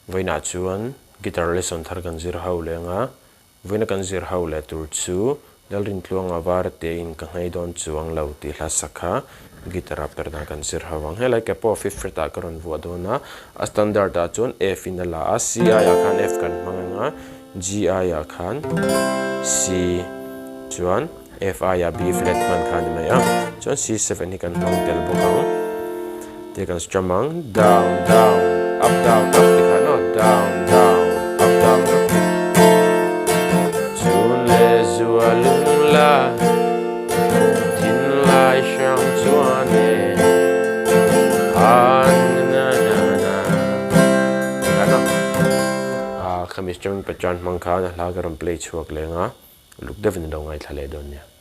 Vawiinah chuan guitar lesson thar kan zir ho leng a, vawiina kan zir ho leh tur chu Lalrintluanga var tein ka nghei dawn chuang lo tih hla sak kha guitar ah per dan kan zir ho ang. Helai ke pawh fifth fret ah ka rawn vuah dawn a, a standard ah chuan F in a la a, C aiah khan F kan hmang ang a, G aiah khan C chuan F aiah B flat hman kha a ni mai a, chuan C7 hi kan hmang tel bawk ang. Tia kan strum ang, down down up down up ti khan aw, down down up down up ti. Chun leh zua lung la thinlai hrang chuan e han na na na ti khan aw. Ah khami strumming pattern hmang khan a hla ka rawn play chhuak leng a, uluk deuhin a lo ngaithla leh dawn nia.